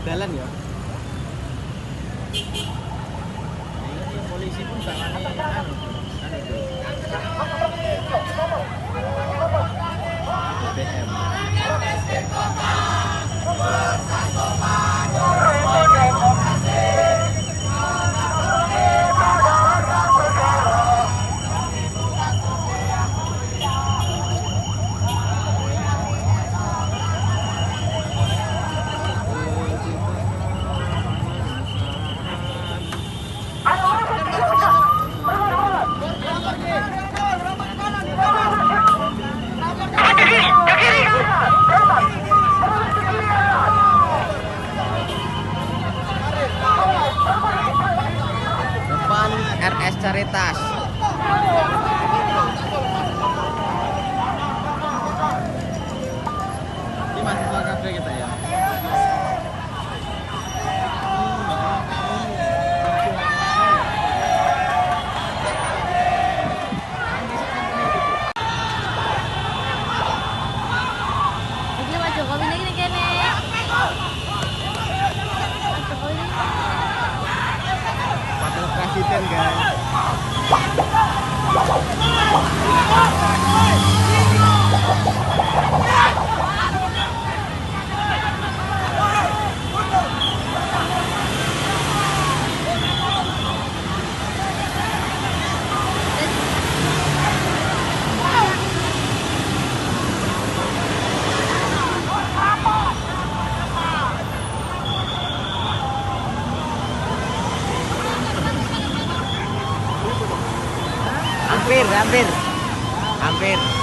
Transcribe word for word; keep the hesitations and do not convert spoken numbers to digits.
Jalan ya. Ini polisi pun gak wani anu, anu tuh. B B M. Depan R S Caritas. Ini mahasiswa kafe kita ya. Iki Pak Jokowi ini kene. Pak Jokowi ini. Wakil presiden, guys. Hampir, hampir. Hampir.